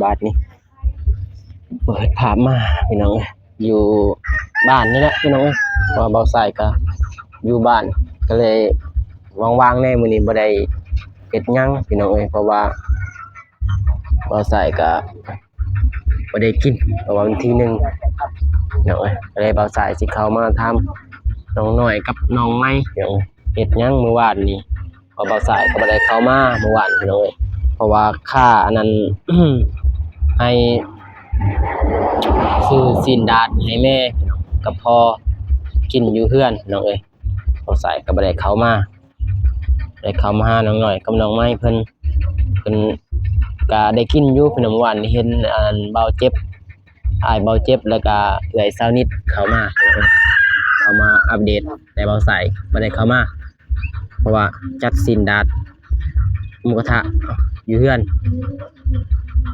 ບາດນີ້ເປີດພາບມາພີ່ນ້ອງເອີຍ ຢູ່ບ້ານນີ້ແຫຼະພີ່ນ້ອງເອີຍ ເພາະວ່າບ່າວຊາຍກໍຢູ່ບ້ານ ກໍເລີຍວ່າງໆແດ່ ມື້ນີ້ບໍ່ໄດ້ເຮັດຫຍັງພີ່ນ້ອງເອີຍ ເພາະວ່າບ່າວຊາຍກໍບໍ່ໄດ້ກິນ ເພາະວ່າວັນທີໜຶ່ງພີ່ນ້ອງເອີຍ ກໍເລີຍບ່າວຊາຍຊິເຂົ້າມາຖາມນ້ອງນ້ອຍກັບນ້ອງໃໝ່ພີ່ນ້ອງເອີຍ ເຮັດຫຍັງມື້ວານນີ້ ເພາະບ່າວຊາຍກໍບໍ່ໄດ້ເຂົ້າມາມື້ວານພີ່ນ້ອງເອີຍ ເພາະວ່າຄ່າອັນນັ້ນ ໃຫ້ຊື້ຊີ້ນດາດໃຫ້ແມ່ພີ່ນ້ອງ ກໍພໍກິນຢູ່ເຮືອນພີ່ນ້ອງເອີຍ ບ່າວຊາຍກໍບໍ່ໄດ້ເຂົ້າມາ ໄດ້ເຂົ້າມາຫານ້ອງນ້ອຍກັບນ້ອງໃໝ່ເພິ່ນ ເພິ່ນກໍໄດ້ກິນຢູ່ພີ່ນ້ອງ ມື້ວານນີ້ເຫັນອັນບ່າວເຈັບ ອ້າຍບ່າວເຈັບ ແລ້ວກໍເອື້ອຍສາວນິດເຂົ້າມາ ເຂົ້າມາອັບເດດ ແຕ່ບ່າວຊາຍບໍ່ໄດ້ເຂົ້າມາ ເພາະວ່າຈັດຊີ້ນດາດໝູກະທະຢູ່ເຮືອນ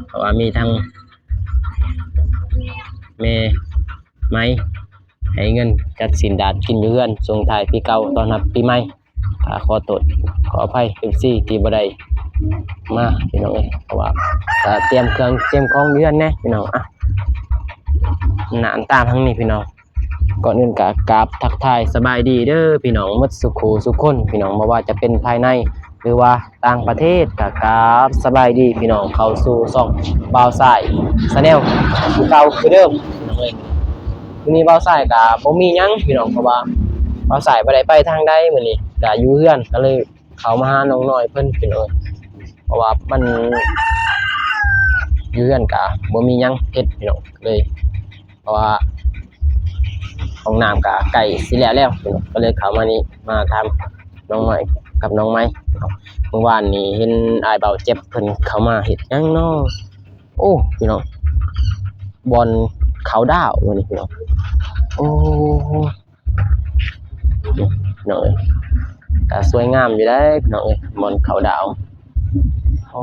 ເພາະວ່າມີທັງແມ່ໃໝ່ໃຫ້ເງິນຈັດຊີ້ນດາດກິນຢູ່ເຮືອນ ສົ່ງທ້າຍປີເກົ່າຕ້ອນຮັບປີໃໝ່ ກໍຂໍໂທດຂໍອະໄພ ເອັຟຊີ ທີ່ບໍ່ໄດ້ມາພີ່ນ້ອງເອີຍ ເພາະວ່າກໍຕຽມເຄື່ອງຕຽມຂອງຢູ່ເຮືອນແດ່ພີ່ນ້ອງ ອ່ະ ໜ້າຕາທາງນີ້ພີ່ນ້ອງ ກ່ອນອື່ນກໍກາບທັກທາຍສະບາຍດີເດີພີ່ນ້ອງໝົດສູ່ຄູ່ສູ່ຄົນພີ່ນ້ອງ ບໍ່ວ່າຈະເປັນພາຍໃນ ຫຼືວ່າຕ່າງປະເທດ ກໍກາບສະບາຍດີພີ່ນ້ອງ ເຂົ້າສູ່ຊ່ອງບ່າວຊາຍ Channel ຄືເກົ່າຄືເດີມພີ່ນ້ອງເອີຍ ມື້ນີ້ບ່າວຊາຍກໍບໍ່ມີຫຍັງພີ່ນ້ອງ ເພາະວ່າບ່າວຊາຍບໍ່ໄດ້ໄປທາງໃດມື້ນີ້ ກໍຢູ່ເຮືອນ ກໍເລີຍເຂົ້າມາຫານ້ອງນ້ອຍເພິ່ນພີ່ນ້ອງ ເພາະວ່າມັນຢູ່ເຮືອນກໍບໍ່ມີຫຍັງເຮັດພີ່ນ້ອງ ເລີຍ ເພາະວ່າຫ້ອງນ້ຳກໍໃກ້ຊິແລ້ວແລ້ວ ກໍເລີຍເຂົ້າມານີ້ ມາຖາມນ້ອງນ້ອຍກັບນ້ອງໃໝ່ ມື້ວານນີ້ເຫັນອ້າຍບ່າວເຈັບເພິ່ນເຂົ້າມາເຮັດຫຍັງນໍ ໂອ້ ພີ່ນ້ອງ ບ່ອນເຂົາດາວມື້ນີ້ພີ່ນ້ອງ ໂອ້ ນີ້ພີ່ນ້ອງເອີຍ ກໍສວຍງາມຢູ່ເດ້ພີ່ນ້ອງເອີຍ ບ່ອນເຂົາດາວ ໂອ້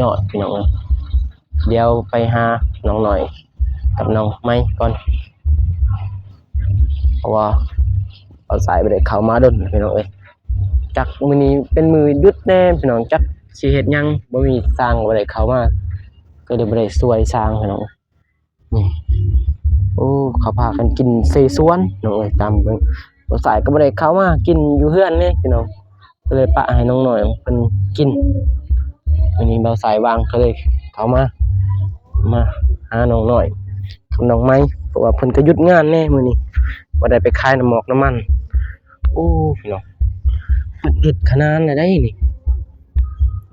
ຍອດພີ່ນ້ອງເອີຍ ດຽວໄປຫານ້ອງນ້ອຍກັບນ້ອງໃໝ່ກ່ອນ ເພາະວ່າບ່າວຊາຍບໍ່ໄດ້ເຂົ້າມາດົນພີ່ນ້ອງເອີຍ ຈັກມື້ນີ້ເປັນມື້ຢຸດແດ່ພີ່ນ້ອງ ຈັກຊິເຮັດຫຍັງ ບໍ່ມີຊ່າງ ບໍ່ໄດ້ເຂົ້າມາ ກໍເລີຍບໍ່ໄດ້ຊ່ວຍຊ່າງພີ່ນ້ອງ ນີ້ ໂອ້ ເຂົາພາກັນກິນເສສວນນ້ອງເອີຍ ຕາມເບິ່ງ ບ່າວຊາຍກໍບໍ່ໄດ້ເຂົ້າມາ ກິນຢູ່ເຮືອນເດ້ພີ່ນ້ອງ ກໍເລີຍປະໃຫ້ນ້ອງນ້ອຍເພິ່ນກິນ ມື້ນີ້ບ່າວຊາຍວ່າງ ກໍເລີຍເຂົ້າມາ ມາຫານ້ອງນ້ອຍກັບນ້ອງໃໝ່ ເພາະວ່າເພິ່ນກໍຢຸດງານແດ່ມື້ນີ້ ບໍ່ໄດ້ໄປຂາຍນ້ຳໝອກນ້ຳມັນ ໂອ້ ພີ່ນ້ອງ ເພິ່ນເຮັດຂະໜານແລ້ວໃດ໋ນີ້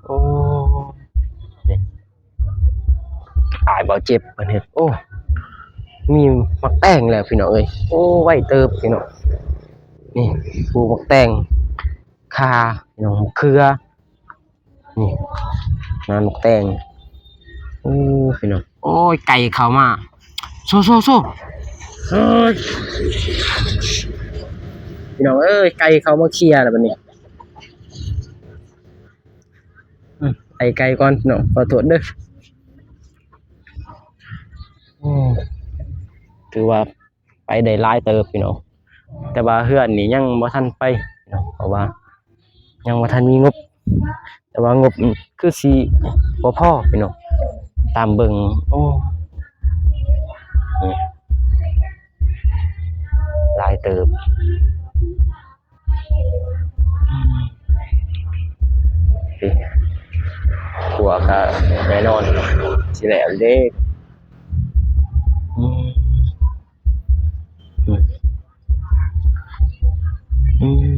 ໂອ້ ນີ້ ອ້າຍບ່າວເຈັບເພິ່ນເຮັດ ໂອ້ ມີໝາກແຕງແລ້ວພີ່ນ້ອງເອີຍ ໂອ້ ໄວເຕີບພີ່ນ້ອງ ນີ້ ປູກໝາກແຕງ ຂ່າ ພີ່ນ້ອງ ໝາກເຂືອ ນີ້ ງານໝາກແຕງ ໂອ້ ພີ່ນ້ອງ ໂອ້ຍ ໄກ່ເຂົ້າມາ ໂຊ ໂຊ ໂຊ ເອີຍ ພີ່ນ້ອງເອີຍ ໄກ່ເຂົ້າມາເຄຍແລ້ວບັດນີ້ ອືມ ໄລ່ໄກ່ກ່ອນພີ່ນ້ອງ ຂໍໂທດເດີ ໂອ້ ຖືວ່າໄປໄດ້ຫຼາຍເຕີບພີ່ນ້ອງ ແຕ່ວ່າເຮືອນນີ້ຍັງບໍ່ທັນໄປພີ່ນ້ອງ ເພາະວ່າຍັງບໍ່ທັນມີງົບ ແຕ່ວ່າງົບນີ້ຄືຊິບໍ່ພໍພີ່ນ້ອງ ຕາມເບິ່ງ ໂອ້ ຫຼາຍເຕີບ. ຄົວກະແນ່ນອນຊິແລ້ວເດ້. ອືມ ອືມ ອືມ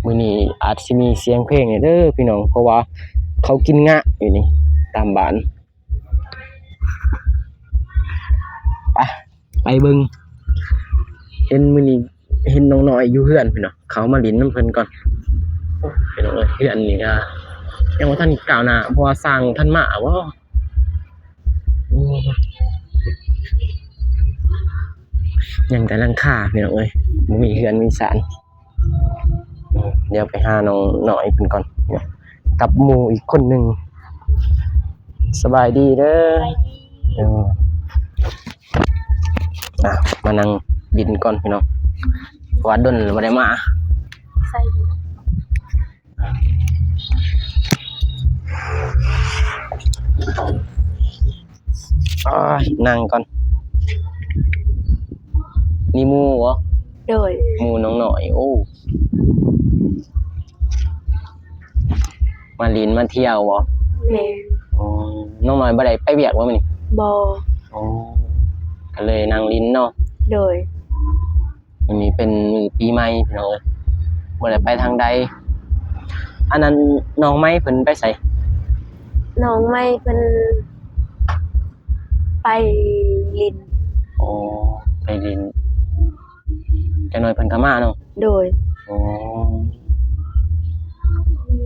ມື້ນີ້ອາດຊິມີສຽງເພງແດ່ເດີພີ່ນ້ອງ ເພາະວ່າເຂົາກິນງະຢູ່ນີ້ຕາມບ້ານ. ໄປ ໄປເບິ່ງ ເຫັນມື້ນີ້ເຫັນນ້ອງນ້ອຍຢູ່ເຮືອນພຸ້ນເນາະ ເຂົ້າມາຫຼິ້ນນຳເພິ່ນກ່ອນ. ໂອ້ ພີ່ນ້ອງເອີຍ ເຮືອນນີ້ກະຍັງບໍ່ທັນກ້າວໜ້າ ເພາະວ່າຊ່າງທັນມາບໍ່. ໂອ້ ຍັງແຕ່ຫຼັງຄາພີ່ນ້ອງເອີຍ ບໍ່ມີເຮືອນມີຊານ. ດຽວໄປຫານ້ອງນ້ອຍເພິ່ນກ່ອນ ກັບໝູ່ອີກຄົນໜຶ່ງ. ສະບາຍດີເດີ. ສະບາຍດີ. ເອີ ອ່ະ ມານັ່ງຫຼິ້ນກ່ອນພີ່ນ້ອງ ເພາະວ່າດົນແລ້ວບໍ່ໄດ້ມາ. ໃສ່ ອ້າຍ ນັ່ງກ່ອນ. ມີໝູ່ບໍ່? ໂດຍ. ໝູ່ນ້ອງນ້ອຍ. ໂອ້ ມາຫຼິ້ນມາທ່ຽວບໍ່? ແມ່ນ. ອໍ ນ້ອງນ້ອຍບໍ່ໄດ້ໄປວຽກບໍ່ມື້ນີ້? ບໍ່. ອໍ ກໍເລີຍນັ່ງຫຼິ້ນເນາະ. ໂດຍ. ມື້ນີ້ເປັນມື້ປີໃໝ່ພີ່ນ້ອງເອີຍ ບໍ່ໄດ້ໄປທາງໃດ. ອັນນັ້ນ ນ້ອງໃໝ່ເພິ່ນໄປໃສ? ນ້ອງໃໝ່ເພິ່ນໄປຫຼິ້ນ. ໂອ້ ໄປຫຼິ້ນ. ຈັກໜ້ອຍເພິ່ນກໍມາເນາະ? ໂດຍ. ໂອ້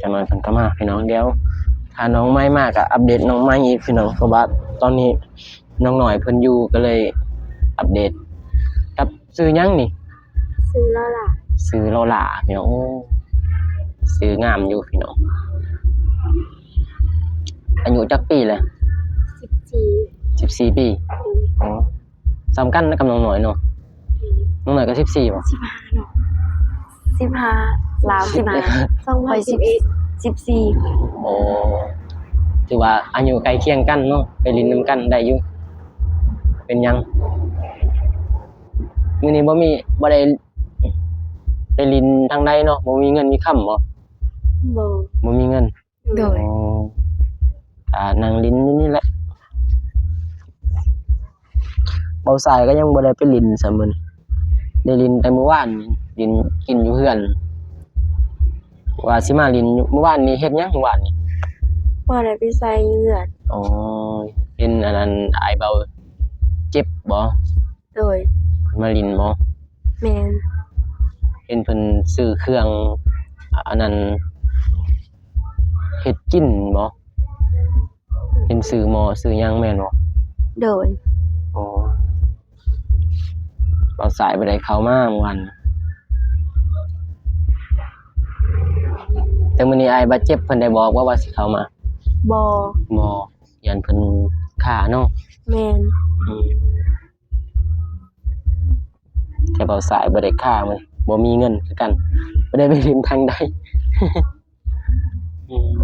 ຈັກໜ້ອຍເພິ່ນກໍມາພີ່ນ້ອງ. ດຽວຖ້ານ້ອງໃໝ່ມາກໍອັບເດດນ້ອງໃໝ່ອີກພີ່ນ້ອງ ເພາະວ່າຕອນນີ້ນ້ອງນ້ອຍເພິ່ນຢູ່ ກໍເລີຍອັບເດດ. ກັບ ຊື່ຫຍັງນີ້? ຊື່ລໍຫຼ້າ. ຊື່ລໍຫຼ້າພີ່ນ້ອງ. ໂອ້ ຊື່ງາມຢູ່ພີ່ນ້ອງ. ອາຍຸຈັກປີແລ້ວ? ສິບສີ່. ສິບສີ່ປີ. ໂອ້ ສ່ຳກັນກັບນ້ອງນ້ອຍເນາະ. ນ້ອງນ້ອຍກໍສິບສີ່ບໍ່? ສິບຫ້າເນາະ. ສິບຫ້າ ລາວສິບຫ້າ ສອງພັນສິບເອັດ ສິບສີ່. ໂອ້ ຖືວ່າອາຍຸໃກ້ຄຽງກັນເນາະ ໄປຫຼິ້ນນຳກັນໄດ້ຢູ່. ເປັນຫຍັງ? ມື້ນີ້ບໍ່ມີ ບໍ່ໄດ້ໄປຫຼິ້ນທາງໃດເນາະ? ບໍ່ມີເງິນມີຄຳບໍ່? ບໍ່. ບໍ່ມີເງິນ. ໂດຍ. ອໍ ກະນັ່ງຫຼິ້ນຢູ່ນີ້ແຫຼະ. ເບົາສາຍກໍຍັງບໍ່ໄດ້ໄປຫຼິ້ນຊ້ຳມື້ນີ້ ໄດ້ຫຼິ້ນແຕ່ມື້ວານນີ້ ຫຼິ້ນກິນຢູ່ເຮືອນ. ວ່າຊິມາຫຼິ້ນຢູ່ ມື້ວານນີ້ເຮັດຫຍັງ? ມື້ວານນີ້ບໍ່ໄດ້ໄປໃສ ຢູ່ເຮືອນ. ອໍ ເຫັນອັນນັ້ນ ອ້າຍເບົາເຈັບບໍ່? ໂດຍ. ເພິ່ນມາຫຼິ້ນບໍ່? ແມ່ນ. ເຫັນເພິ່ນຊື້ເຄື່ອງ ອ- ອັນນັ້ນ ເຮັດກິນບໍ່? ເຫັນຊື້ໝໍ້ຊື້ຫຍັງແມ່ນບໍ່? ໂດຍ. ໂອ້ ບ່າວສາຍບໍ່ໄດ້ເຂົ້າມາມື້ວານ ແຕ່ມື້ນີ້ອ້າຍບາດເຈັບ ເພິ່ນໄດ້ບອກບໍ່ວ່າຊິເຂົ້າມາ? ບໍ່. ບໍ່ ຢ້ານເພິ່ນຂ້າເນາະ. ແມ່ນ. ອືມ ແຕ່ບ່າວສາຍບໍ່ໄດ້ຂ້າ ມັນບໍ່ມີເງິນຄືກັນ ບໍ່ໄດ້ໄປຫຼິ້ນທາງໃດ. ອືມ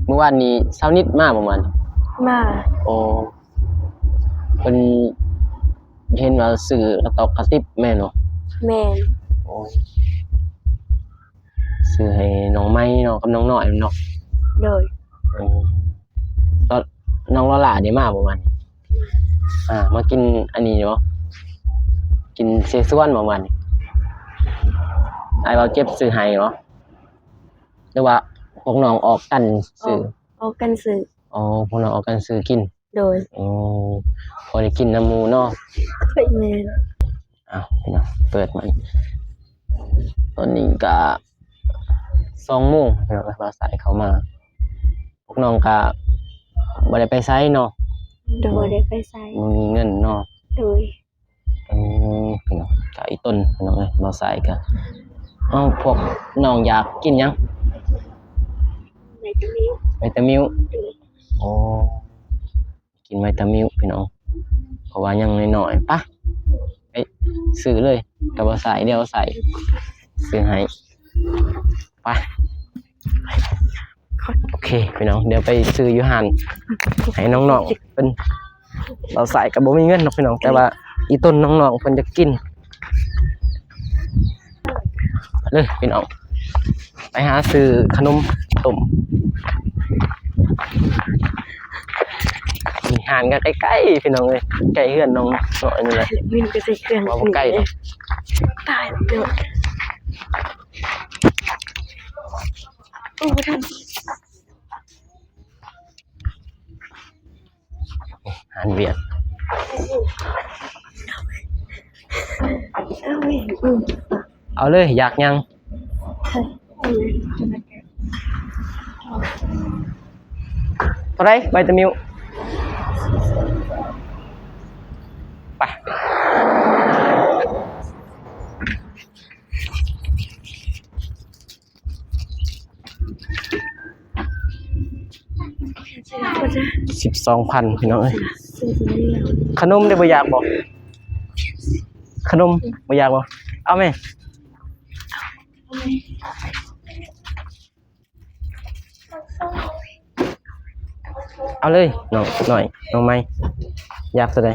ມື້ວານນີ້ຊາວນິດມາບໍ່? ມາ. ໂອ້ ເພິ່ນເຫັນວ່າຊື້ກະຕອກກະຕິບແມ່ນບໍ່? ແມ່ນ. ໂອ້ ຊື້ໃຫ້ນ້ອງໃໝ່ເນາະ ກັບນ້ອງນ້ອຍເນາະ. ໂດຍ. ເອີ ນ້ອງລໍຫຼ້າໄດ້ມາບໍ່ມື້ວານ? ອ່າ ມາກິນອັນນີ້ບໍ່? ກິນເສສວນບໍ່ມື້ວານ? ອ້າຍເບົາເຈັບຊື້ໃຫ້ບໍ່? ຫຼືວ່າພວກນ້ອງອອກກັນຊື້? ອອກ ອອກກັນຊື້. ອໍ ພວກນ້ອງອອກກັນຊື້ກິນ. ໂດຍ. ໂອ້ ພໍໄດ້ກິນນຳໝູ່ເນາະ. ແມ່ນ. ອ້າວ ພີ່ນ້ອງ ເປີດມາ ຕອນນີ້ກະສອງໂມງ ພີ່ນ້ອງ ບ່າວສາຍເຂົ້າມາ. ພວກນ້ອງກະບໍ່ໄດ້ໄປໃສເນາະ. ໂດຍ. ບໍ່ໄດ້ໄປໃສ ບໍ່ມີເງິນເນາະ. ໂດຍ. ອືມ ພີ່ນ້ອງ ກະອີ່ຕົນ ພີ່ນ້ອງເອີຍ ບ່າວສາຍກະ ເອົ້າ ພວກນ້ອງຢາກກິນຫຍັງ? ໄວຕາມິວ. ໄວຕາມິວ. ໂດຍ. ໂອ້ ກິນໄວຕາມິວພີ່ນ້ອງ ເພາະວ່າຍັງນ້ອຍໆ. ປະ ໄປຊື້ເລີຍ ກັບບ່າວສາຍ ດຽວສາຍຊື້ໃຫ້. ໄປ ໂອເຄພີ່ນ້ອງ ດຽວໄປຊື້ຢູ່ຮ້ານໃຫ້ນ້ອງໆເພິ່ນ. ບ່າວສາຍກໍບໍ່ມີເງິນດອກພີ່ນ້ອງ ແຕ່ວ່າອີ່ຕົນນ້ອງໆເພິ່ນຢາກກິນ. ເລີຍພີ່ນ້ອງ ໄປຫາຊື້ຂະໜົມຕົ້ມ. ຮ້ານກໍໃກ້ໆ ພີ່ນ້ອງເອີຍ ໃກ້ເຮືອນນ້ອງນ້ອຍນີ້ແຫຼະ. ວິນກໍໃສ່ເຄື່ອງ ວ່າບໍ່ໄກດອກ. ຕາຍແລ້ວ. ໂອ້ ບໍ່ທັນ. ຮ້ານວຽກ. ເອົາເລີຍ ຢາກຫຍັງ? ເທົ່າໃດ ໄວຕາມິວ? ໄປ. ສິບສອງພັນ ພີ່ນ້ອງເອີຍ. ຂະໜົມເດ້ ບໍ່ຢາກບໍ່? ຂະໜົມບໍ່ຢາກບໍ່? ເອົາແມ. ເອົາເລີຍ ນ້ອງນ້ອຍ ນ້ອງໃໝ່ ຢາກໂຕໃດ?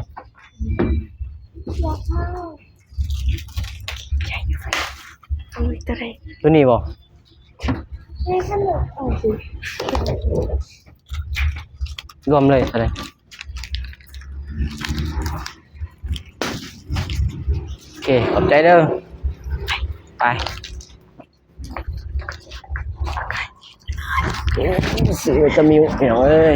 ໂອ້ຍ ໂຕໃດ? ໂຕນີ້ບໍ່? ໃນຂະໜົມເອົາຊິ ລວມເລີຍ ໂຕໃດ? ໂອເຄ ຂອບໃຈເດີ ໄປ. ຊື້ວິຕາມິວ ພີ່ນ້ອງເອີຍ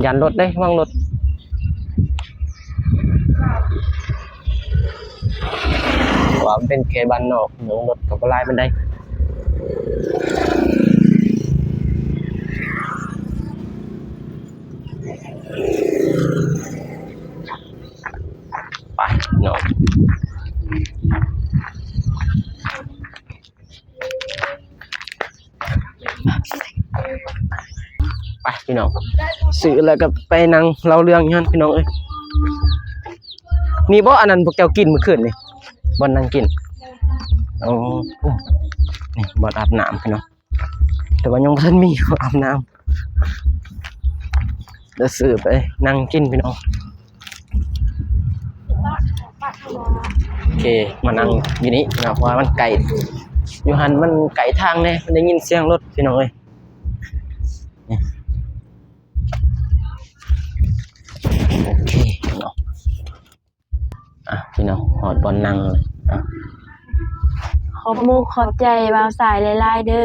ຢ້ານລົດເດ້ ຫວັງລົດ ເພາະວ່າມັນເປັນເຂດບ້ານນອກ ລົດກໍບໍ່ຫຼາຍປານໃດ. ໄປເນາະ ໄປພີ່ນ້ອງ ຊື້ແລ້ວກໍໄປນັ່ງເລົ່າເລື່ອງຢູ່ຫັ້ນພີ່ນ້ອງເອີຍ. ນີ້ບໍ່ ອັນນັ້ນພວກເຈົ້າກິນມື້ຄືນນີ້ ບ່ອນນັ່ງກິນ? ໂອ້ ນີ້ບ່ອນອາບນ້ຳພີ່ນ້ອງ ແຕ່ວ່າຍັງບໍ່ທັນມີອາບນ້ຳ ດຽວຊື້ໄປນັ່ງກິນພີ່ນ້ອງ. ໂອເຄ ມານັ່ງຢູ່ນີ້ເນາະ ເພາະວ່າມັນໄກ ຢູ່ຫັ້ນມັນໄກທາງແດ່ ມັນໄດ້ຍິນສຽງລົດພີ່ນ້ອງເອີຍ. ໂອເຄເນາະ ອ່ະ ພີ່ນ້ອງ ຮອດບ່ອນນັ່ງແລ້ວ ອ່ະ ຂອບມຸກຂອບໃຈບ່າວສາຍຫຼາຍໆເດີ.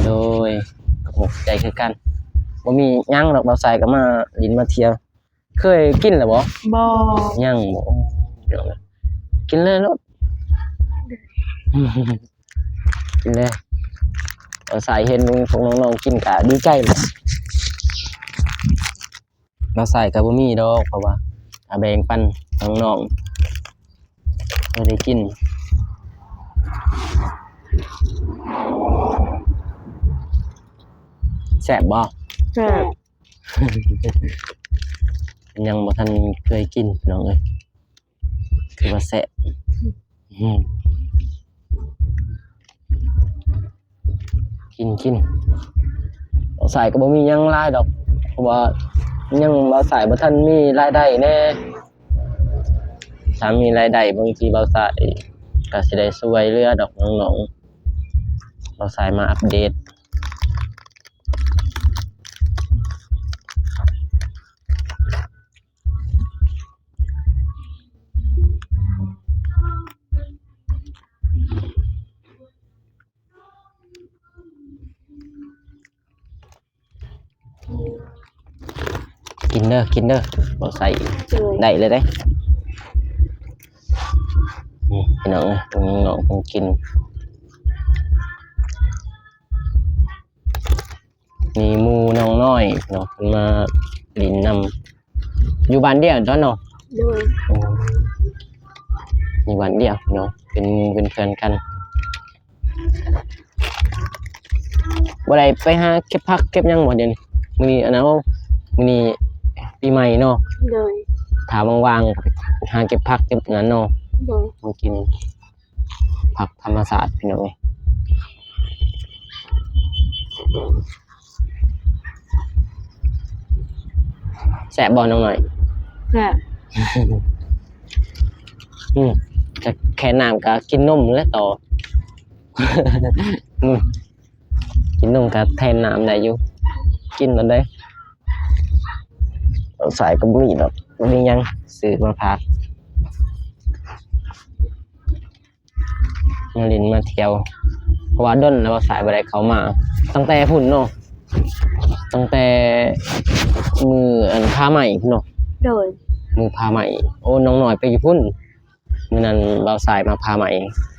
ໂດຍ ຂອບມຸກຂອບໃຈຄືກັນ ບໍ່ມີຫຍັງດອກ ບ່າວສາຍກໍມາຫຼິ້ນມາທ່ຽວ. ເຄີຍກິນແລ້ວບໍ່? ບໍ່ ຍັງບໍ່? ໂອ້ ພີ່ນ້ອງເອີຍ ກິນເລີຍໂລດ ກິນເລີຍ. ບ່າວສາຍເຫັນພວກນ້ອງໆກິນກໍດີໃຈແລ້ວ. ບ່າວສາຍກໍບໍ່ມີດອກ ເພາະວ່າເອົາແບ່ງປັນນ້ອງໆ ບໍ່ໄດ້ກິນ. ແຊບບໍ່? ແຊບ ຍັງບໍ່ທັນເຄີຍກິນ ພີ່ນ້ອງເອີຍ ຄືວ່າແຊບ. ອືມ ກິນ ກິນ ບ່າວສາຍກໍບໍ່ມີຫຍັງຫຼາຍດອກ ເພາະວ່າຍັງ ບ່າວສາຍບໍ່ທັນມີລາຍໄດ້ແດ່. ຖ້າມີລາຍໄດ້ ບາງທີບ່າວສາຍກໍຊິໄດ້ຊ່ວຍເຫຼືອດອກນ້ອງໆ. ບ່າວສາຍມາອັບເດດ. ກິນເດີ ກິນເດີ ບໍ່ໃສ່ ໂດຍ ໄດ້ເລີຍເດ້. ນີ້ພີ່ນ້ອງເອີຍ ນ້ອງໆເພິ່ນກິນ. ມີໝູ່ນ້ອງນ້ອຍເນາະ ເພິ່ນມາຫຼິ້ນນຳ ຢູ່ບ້ານດຽວຕົວະເນາະ? ໂດຍ ໂອ້ ຢູ່ບ້ານດຽວເນາະ ເປັນໝູ່ເປັນເພື່ອນກັນ. ບໍ່ໄດ້ໄປຫາເກັບຜັກເກັບຫຍັງບໍ່ດຽວນີ້? ມື້ນີ້ອັນນັ້ນ ມື້ນີ້ປີໃໝ່ເນາະ? ໂດຍ ຖ້າວ່າງໆ ຫາເກັບຜັກເກັບນັ້ນເນາະ? ໂດຍ ມາກິນ ຜັກທຳມະຊາດພີ່ນ້ອງເອີຍ. ແຊບບໍ່ນ້ອງນ້ອຍ? ແຊບ ອືມ ແຄ່ນ້ຳກໍກິນນົມແລ້ວຕໍ່. ອືມ ກິນນົມກໍແທນນ້ຳໄດ້ຢູ່ ກິນໂລດເດ້. ສາຍກໍບໍ່ມີດອກ ບໍ່ມີຫຍັງ ຊື້ມາຝາກ ມາຫຼິ້ນມາທ່ຽວ ເພາະວ່າດົນແລ້ວ ສາຍບໍ່ໄດ້ເຂົ້າມາ ຕັ້ງແຕ່ພຸ້ນເນາະ ຕັ້ງແຕ່ມື້ອັນພາໃໝ່ພຸ້ນເນາະ. ໂດຍ ມື້ພາໃໝ່ ໂອ້ ນ້ອງນ້ອຍໄປຢູ່ພຸ້ນ. ມື້ນັ້ນບ່າວສາຍມາພາໃໝ່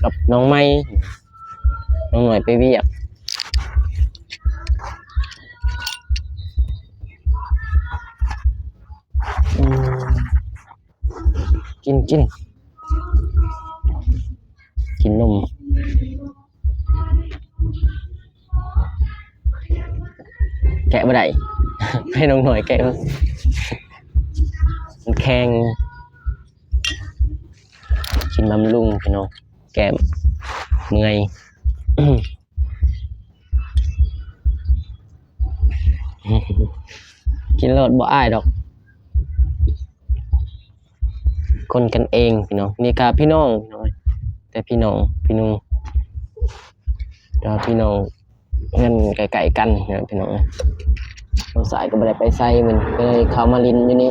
ກັບນ້ອງໃໝ່ ນ້ອງນ້ອຍໄປວຽກ. ອືມ ກິນ ກິນ ກິນນົມ. ແກະບໍ່ໄດ້ ໃຫ້ນ້ອງນ້ອຍແກະ ມັນແ ແຂງ ກິນບຳລຸງພີ່ນ້ອງ ແກ້ເມື່ອຍ ກິນໂລດ ບໍ່ອາຍດອກ ຄົນກັນເອງພີ່ນ້ອງ. ນີ້ກະພີ່ນ້ອງພີ່ນ້ອງ ແຕ່ພີ່ນ້ອງ ພີ່ນ້ອງ ແຕ່ວ່າພີ່ນ້ອງ ເຮືອນໃກ້ໆກັນພີ່ນ້ອງ. ນ້ອງສາຍກໍບໍ່ໄດ້ໄປໃສ ມື້ນີ້ກໍເລີຍເຂົ້າມາຫຼິ້ນຢູ່ນີ້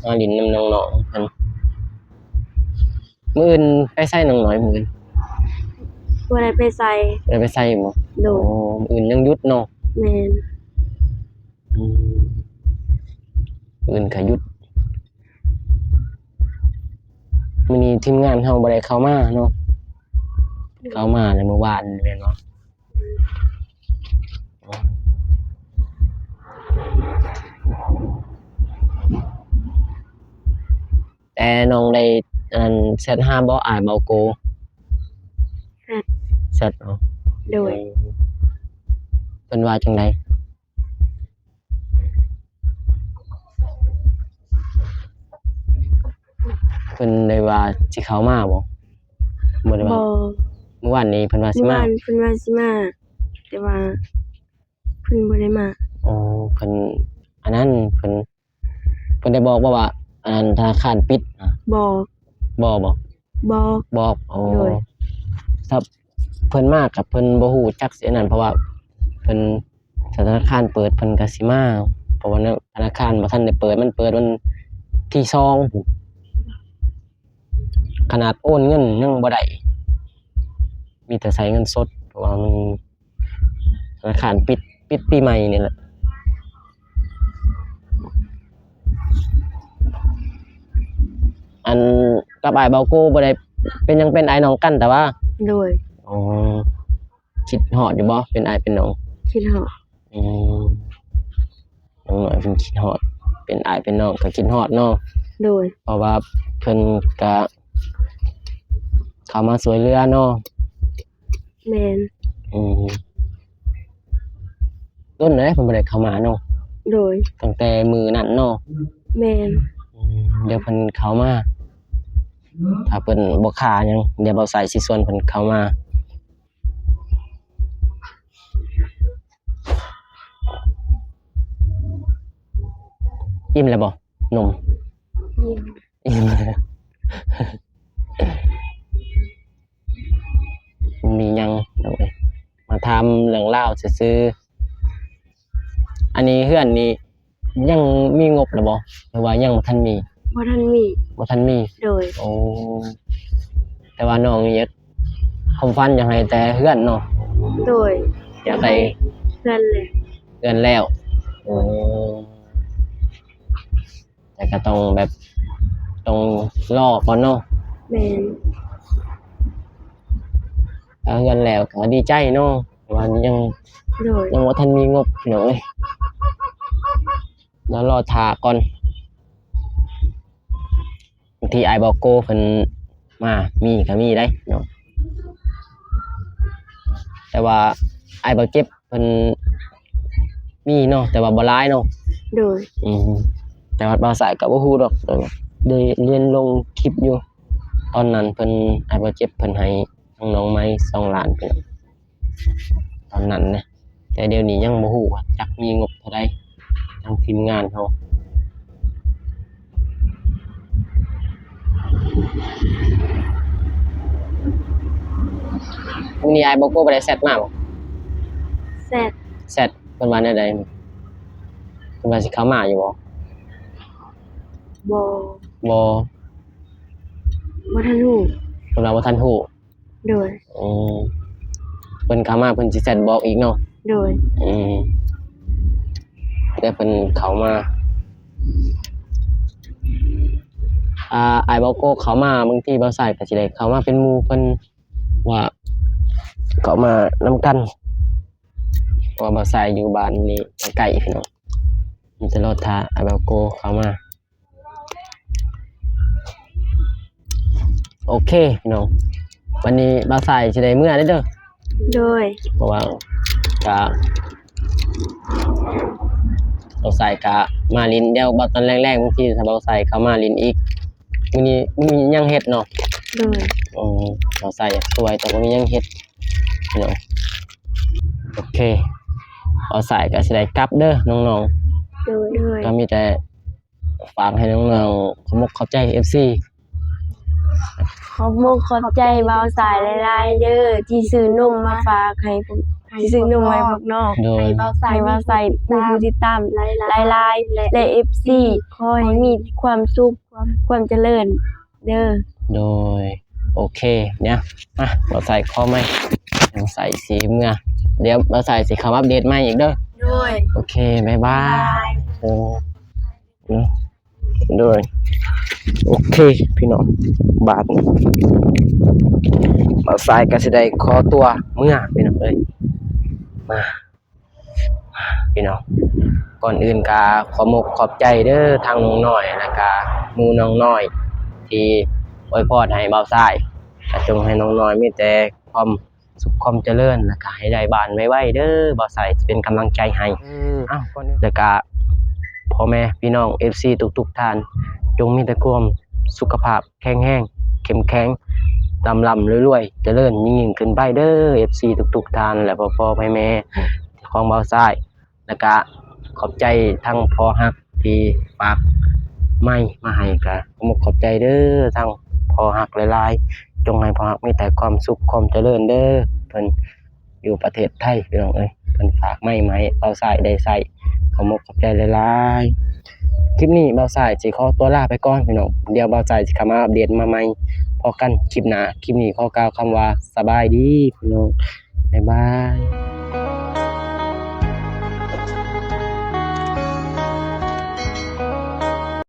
ມາຫຼິ້ນນຳນ້ອງໆເພິ່ນ. ມື້ອື່ນໄປໃສນ້ອງນ້ອຍ ມື້ອື່ນ? ບໍ່ໄດ້ໄປໃສ. ບໍ່ໄດ້ໄປໃສບໍ? ໂດຍ. ໂອ້ ມື້ອື່ນຍັງຢຸດເນາະ? ແມ່ນ. ອືມ ມື້ອື່ນກະຢຸດ. ມື້ນີ້ທີມງານເຮົາບໍ່ໄດ້ເຂົ້າມາເນາະ? ເຂົ້າມາແຕ່ມື້ວານນີ້ແມ່ນບໍ່? ແຕ່ນ້ອງໄດ້ ອັນ ແຊັດຫາບໍ່ ອ້າຍເບົາໂກ? ແຊັດ. ແຊັດເນາະ? ໂດຍ. ເອີ ເພິ່ນວ່າຈັ່ງໃດ? ເພິ່ນໄດ້ວ່າຊິເຂົ້າມາບໍ່? ບໍ່ໄດ້ວ່າ. ບໍ່. ມື້ວານນີ້ເພິ່ນວ່າຊິມາ. ມື້ວານເພິ່ນວ່າຊິມາ ແຕ່ວ່າເພິ່ນບໍ່ໄດ້ມາ. ອໍ ເພິ່ນ ອັນນັ້ນ ເພິ່ນ ເພິ່ນໄດ້ບອກບໍ່ວ່າ ອັນນັ້ນ ທະນາຄານປິດ? ບອກ. ບໍ່ບໍ? ບອກ. ບອກ. ໂອ້ ໂດຍ. ຖ້າເພິ່ນມາກໍເພິ່ນບໍ່ຮູ້ຈັກຊິອັນນັ້ນ ເພາະວ່າເພິ່ນ ຖ້າທະນາຄານເປີດເພິ່ນກໍຊິມາ ເພາະວ່າທະນາຄານບໍ່ທັນໄດ້ເປີດ ມັນເປີດວັນທີສອງພຸ້ນ ຂະໜາດໂອນເງິນຍັງບໍ່ໄດ້ ມີແຕ່ໃຊ້ເງິນສົດ ເພາະວ່າມັນ ທະນາຄານປິດ ປິດປີໃໝ່ນີ້ແຫຼະ. ອັນ ກັບອ້າຍເບົາໂກບໍ່ໄດ້ເປັນຫຍັງ ເປັນອ້າຍນ້ອງກັນ ແຕ່ວ່າ. ໂດຍ. ອໍ ຄິດຮອດຢູ່ບໍ່ ເປັນອ້າຍເປັນນ້ອງ? ຄິດຮອດ. ອືມ ນ້ອງນ້ອຍເພິ່ນຄິດຮອດ ເປັນອ້າຍເປັນນ້ອງກໍຄິດຮອດເນາະ? ໂດຍ. ເພາະວ່າເພິ່ນກະເຂົ້າມາຊ່ວຍເຫຼືອເນາະ? ແມ່ນ. ອືມ ດົນແລ້ວເພິ່ນບໍ່ໄດ້ເຂົ້າມາເນາະ? ໂດຍ. ຕັ້ງແຕ່ມື້ນັ້ນເນາະ? ແມ່ນ. ອືມ ດຽວເພິ່ນເຂົ້າມາ ຖ້າເພິ່ນບໍ່ຄາຫຍັງ ດຽວບ່າວສາຍຊິຊວນເພິ່ນເຂົ້າມາ. ອີ່ມແລ້ວບໍ່ ນົມ? ອີ່ມ. ອີ່ມແລ້ວ ບໍ່ມີຫຍັງ ມາຖາມເລື່ອງລາວຊື່ໆ. ອັນນີ້ເຮືອນນີ້ ຍັງມີງົບແລ້ວບໍ່ ຫຼືວ່າຍັງບໍ່ທັນມີ? ບໍ່ທັນມີ. ບໍ່ທັນມີ. ໂດຍ. ໂອ້ ແຕ່ວ່ານ້ອງນີ້ ຄວາມຝັນຢາກໃຫ້ແຕ່ເຮືອນເນາະ? ໂດຍ. ຢາກໄດ້ເຮືອນແລ້ວ. ເຮືອນແລ້ວ. ໂອ້ ແຕ່ກໍຕ້ອງແບບ ຕ້ອງລໍກ່ອນເນາະ? ແມ່ນ. ຖ້າເຮືອນແລ້ວກໍດີໃຈເນາະ ແຕ່ວ່າຍັງ ໂດຍ ຍັງບໍ່ທັນມີງົບ ພີ່ນ້ອງເອີຍ. ດຽວລໍຖ້າກ່ອນ ບາງທີອ້າຍເບົາໂກເພິ່ນມາ ມີກໍມີໄດ໋ເນາະ ແຕ່ວ່າອ້າຍເບົາເຈັບເພິ່ນມີເນາະ ແຕ່ວ່າບໍ່ຫຼາຍເນາະ. ໂດຍ. ອືມ ແຕ່ວ່າບ່າວສາຍກໍບໍ່ຮູ້ດອກ ໄດ້ລຽນລົງຄລິບຢູ່ ຕອນນັ້ນເພິ່ນ ອ້າຍເບົາເຈັບເພິ່ນໃຫ້ທາງນ້ອງໄມ້ສອງລ້ານ ພີ່ນ້ອງ. ຕອນນັ້ນນະ ແຕ່ດຽວນີ້ຍັງບໍ່ຮູ້ວ່າຈັກມີງົບເທົ່າໃດ ທາງທີມງານເຮົາ. ມື້ນີ້ອ້າຍເບົາໂກບໍ່ໄດ້ແຊັດມາບໍ? ແຊັດ. ແຊັດ. ເພິ່ນວ່າແນວໃດ? ເພິ່ນວ່າຊິເຂົ້າມາຢູ່ບໍ? ບໍ່. ບໍ່. ບໍ່ທັນຮູ້. ເພິ່ນວ່າບໍ່ທັນຮູ້. ໂດຍ. ອືມ ເພິ່ນເຂົ້າມາເພິ່ນຊິແຊັດບອກອີກເນາະ? ໂດຍ. ອືມ ແຕ່ເພິ່ນເຂົ້າມາ ອ່າ ອ້າຍເບົາໂກເຂົ້າມາ ບາງທີບ່າວສາຍກໍຊິໄດ້ເຂົ້າມາເປັນໝູ່ເພິ່ນ ວ່າເຂົ້າມານຳກັນ ເພາະວ່າບ່າວສາຍຢູ່ບ້ານນີ້ໃກ້ໆ ພີ່ນ້ອງ ມີແຕ່ລໍຖ້າອ້າຍເບົາໂກເຂົ້າມາ. ໂອເຄພີ່ນ້ອງ ວັນນີ້ບ່າວສາຍຊິໄດ້ເມືອແລ້ວເດີ. ໂດຍ. ເພາະວ່າກະ ບ່າວໄຊກະມາຫຼິ້ນ ດຽວ ຕອນແລງໆ ບາງທີຖ້າບ່າວໄຊເຂົ້າມາຫຼິ້ນອີກ. ມື້ນີ້ ມື້ນີ້ຍັງເຮັດເນາະ? ໂດຍ. ອໍ ບ່າວໄຊສວຍ ແຕ່ບໍ່ມີຫຍັງເຮັດເນາະ. ໂອເຄ ບ່າວໄຊກະຊິໄດ້ກັບເດີນ້ອງໆ. ໂດຍ. ໂດຍ. ກະມີແຕ່ ຝາກໃຫ້ນ້ອງໆ ຂອບອົກຂອບໃຈເອັຟຊີ. ຂອບອົກຂອບໃຈບ່າວຊາຍຫຼາຍໆເດີ ທີ່ຊື້ນົມມາຝາກໃຫ້ພວກ ທີ່ຊື້ນົມໃຫ້ພວກນ້ອງ. ໂດຍ. ໃຫ້ບ່າວຊາຍມີຜູ້ຕິດຕາມຫຼາຍໆ ແລະ ເອັຟຊີ ຂໍໃຫ້ມີຄວາມສຸກ ຄວາມຈະເລີນເດີ. ໂດຍ. ໂອເຄ ເນຍ ມາ ບ່າວຊາຍຂໍໃໝ່ ບ່າວຊາຍຊິເມືອ ດຽວບ່າວຊາຍຊິເຂົ້າມາອັບເດດໃໝ່ອີກເດີ. ໂດຍ. ໂອເຄ ບາຍບາຍ. ບາຍບາຍ. ເອີ ໂດຍ. ໂອເຄ ພີ່ນ້ອງ ບາດນີ້ບ່າວຊາຍກະຊິໄດ້ຂໍຕົວເມືອ ພີ່ນ້ອງເອີຍ. ມາ ພີ່ນ້ອງ ກ່ອນອື່ນກະຂອບອົກຂອບໃຈເດີ ທາງນ້ອງນ້ອຍ ແລະກະໝູ່ນ້ອງນ້ອຍ ທີ່ອວຍພອນໃຫ້ບ່າວຊາຍ ກະຈົ່ງໃຫ້ນ້ອງນ້ອຍມີແຕ່ຄວາມ ສຸກຄວາມຈະເລີນ ແລ້ວກະໃຫ້ໄດ້ບ້ານໄວໆເດີ ບ່າວຊາຍຊິເປັນກຳລັງໃຈໃຫ້. ເອີ ອ້າວ ແລ້ວກະພໍ່ແມ່ພີ່ນ້ອງເອັຟຊີທຸກໆທ່ານ ຈົ່ງມີແຕ່ຄວາມສຸຂະພາບແຂງແຮງ ເຂັ້ມແຂງ ລ່ຳໆລວຍໆ ຈະເລີນຍິ່ງໆຂຶ້ນໄປເດີ ເອັຟຊີທຸກໆທ່ານ ແລະ ພໍ່ໆແມ່ໆຂອງບ່າວຊາຍ. ແລ້ວກະຂອບໃຈທັງພໍ່ຮັກທີ່ຝາກໄມມາໃຫ້ ກະຂໍຂອບໃຈເດີ ທັງພໍ່ຮັກຫຼາຍໆ ຈົ່ງໃຫ້ພໍ່ຮັກມີແຕ່ຄວາມສຸກຄວາມຈະເລີນເດີ ເພິ່ນຢູ່ປະເທດໄທ ພີ່ນ້ອງເອີຍ ເພິ່ນຝາກໄມມາໃຫ້ບ່າວຊາຍໄດ້ໃຊ້ ຂໍຂອບອົກຂອບໃຈຫຼາຍໆ. ຄລິບນີ້ບ່າວຊາຍຊິຂໍຕົວລາໄປກ່ອນ ພີ່ນ້ອງ ດຽວບ່າວຊາຍຊິເຂົ້າມາອັບເດດມາໃໝ່ ພໍ້ກັນຄລິບໜ້າ ຄລິບນີ້ຂໍກ່າວຄຳວ່າ ສະບາຍດີ ພີ່ນ້ອງ ບາຍບາຍ.